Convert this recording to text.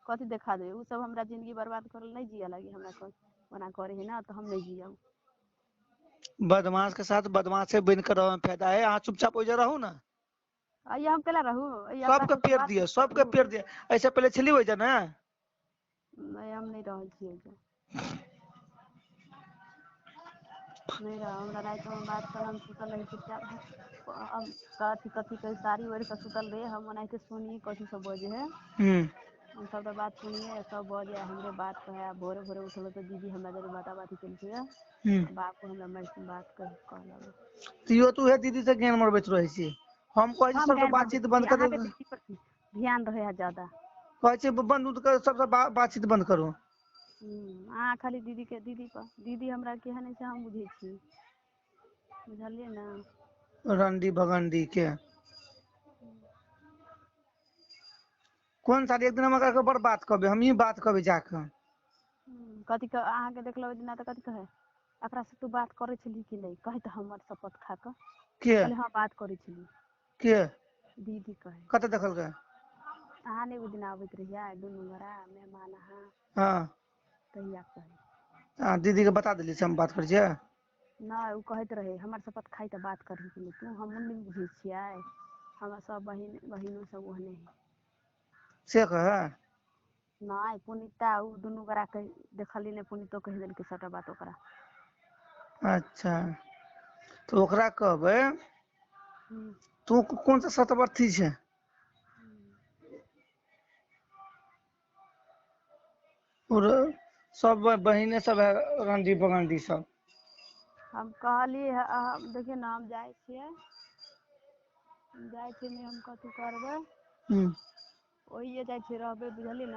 कथी देखा देबै? ओ सब हमरा जिंदगी बर्बाद करल नहि जिया लागी हमरा कर ओना करे है ना तऽ हम नहि जियब। बदमाश के साथ बदमाशे बनि के रहऽ में फायदा है। अहाँ चुपचाप ओहि जगह रहू ने। अइया हम केला रहू? अइया सबके अपना सबसँ पेड़ बात दिअ, सबके करू। पेड़ दिअ। ऐसे पहिले छली ओहि जगह ने? नहि, हम नहि रहल छियै एहिजा। नहि रह, हमरा रातिमे बात कर, हम सुतल रही चुपचाप। अब कथी कथी कही, साड़ी ओढ़ि कऽ सुतल रहे हम, ओनाहिते सुनी कथी सब बजै है। हूँ। हम सबटा बात सुनिये, सब बजे हमरे बात कहे। भोरे भोरे उठल तऽ दीदी हमरा जरे बाता बाती केलकै। हूँ। बापो हमरा मारि बात कह कहलक। तैयो तू उहे दीदी से ज्ञान मरबैत रहै छी। हम कहै छी हम सबसँ गारि मरबै बातचीत छी बंद कर अहाँके दे। दीदी पर ध्यान रहै है ज्यादा। कहै छी बंद उन्द कर, सबसँ बातचीत बंद करू। अहाँ खाली दीदी के दीदी पर, दीदी हमरा केहन है से हम बुझै छी, बुझलियै ने? रंडी भगंडी के कोन साल एक दिन हम एकरा बड़ बात कहबै, हमही बात कहबै जाकऽ। कथी कह अहाँके देखलहुँ ओहि दिना तऽ कथी कहै, एकरा से तू बात करै छलही कि नहि? कहै तऽ हमर शपथ खा कऽ। के? कहले हँ, बात करै छली। के? दीदी कहै। कतऽ देखलकै? अहाँ नहि ओहि दिना आबैत रहियै दुनू गोरा मेहमान अहाँ? हँ। तहिया कहै। आ दीदी के बता देली से हम बात करै छियै? नहि, ओ कहैत रहै हमर शपथ खाइ तऽ बात करही कि नहि तू। हमहूँ नहि बुझै छियै, हमर सब बहिन बहिनो सब ओहने है। से कहै? नहि, पुनीता ओ दुनू गोरा के देखली नहि, पुनीतो कहि देलकै सबटा बात ओकरा। अच्छा, तऽ ओकरा कहबै। हूँ। तू कोन सा सतबरथी छै? और सब बहिने सब है रंडी बगंडी सब। हम कहलियै देखियौ ने, हम जाइ छियै, जाइ छियै, नहि हम कथी करबै। हूँ। ओहिए जाइ छियै रहबै, बुझलियै ने?